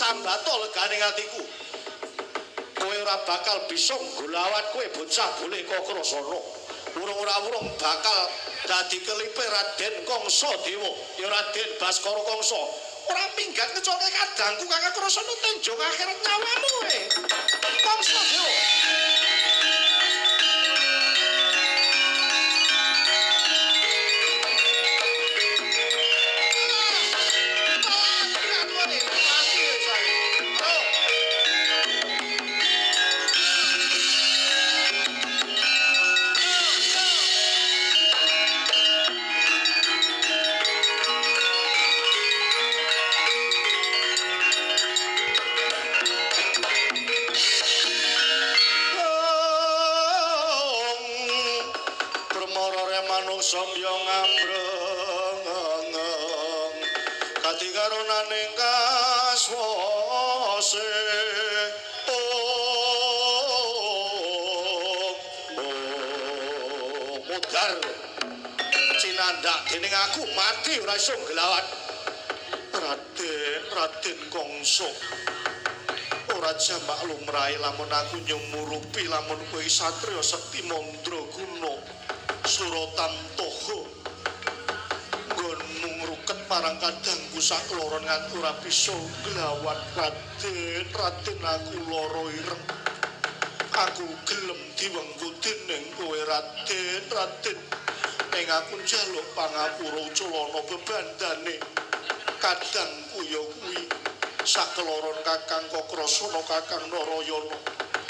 Sambato legane atiku. Kowe ora bakal bisa nggulawat kowe bocah boleh Kakrasana. Urung ora urung bakal dadi kelipe Raden Kangsa Dewa, ya Raden Baskara Kangsa. Ora minggat kecuali kadangku Kakang Kakrasana tenjong akhirat nyawamu kowe. Kangsa Dewa. Samyong ambreng kati karunaning kaswase oh mudhar cinandak dening aku mati ora iso nglawan Raden Raden Kangsa. Ora jamak lumrahe lamun aku nyumurupi lamun kowe satriya sekti mandraguna Suratamtoho nggonmu ngruket marang kadangku sakloron nganti ora bisa nglawan Raden. Raden aku lara ireng, aku gelem diwengku dening kowe Raden. Raden ning aku njaluk pangapura culana bebandane kadangku ya kuwi sakloron Kakang Kakrasana Kakang Narayana.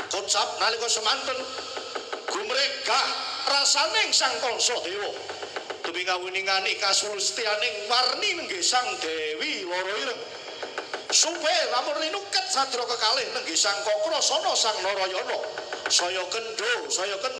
Kocap nalika semanten gumregah rasaning Sang Kangsa Dewa demi kawiningane kasulistianing warni nenggih Sang Dewi Lara Ireng. Supe lamun rinuket sadra kekalih nenggih Sang Kakrasana Sang Narayana saya kendho saya kendho.